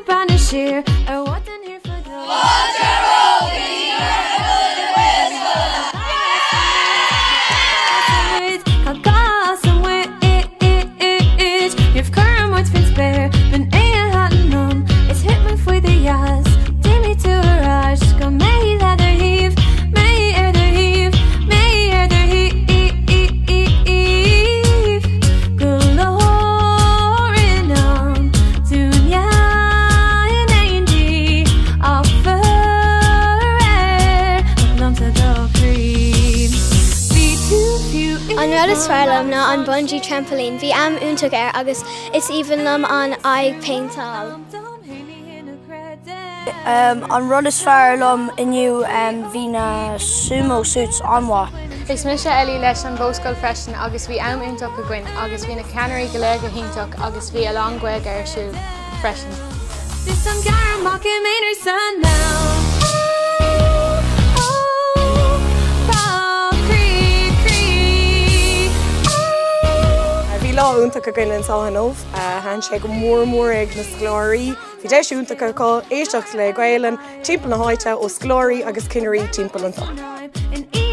Fáilte romhat go dtí Gaelscoil na An rud is fearr liom ná an bungee trampoline, bhí am iontach air agus is aoibhinn liom an aghaidh péinteáil. An rud is fearr liom inniu bhí na sumo suits an-mhaith. Is mise Ellie leis an bhunscoil freisin agus bhí am iontach againn agus bhí na ceannairí go léir go hiontach agus bhí a lán Gaeilge ar siúl freisin. Bhí lá iontach againn anseo inniu. Thaitin sé go mór mór ag na scoláirí. Bhí deis iontach acu éisteacht le Gaelainn timpeall na háite ó scoláirí agus cinnirí timpeall anseo.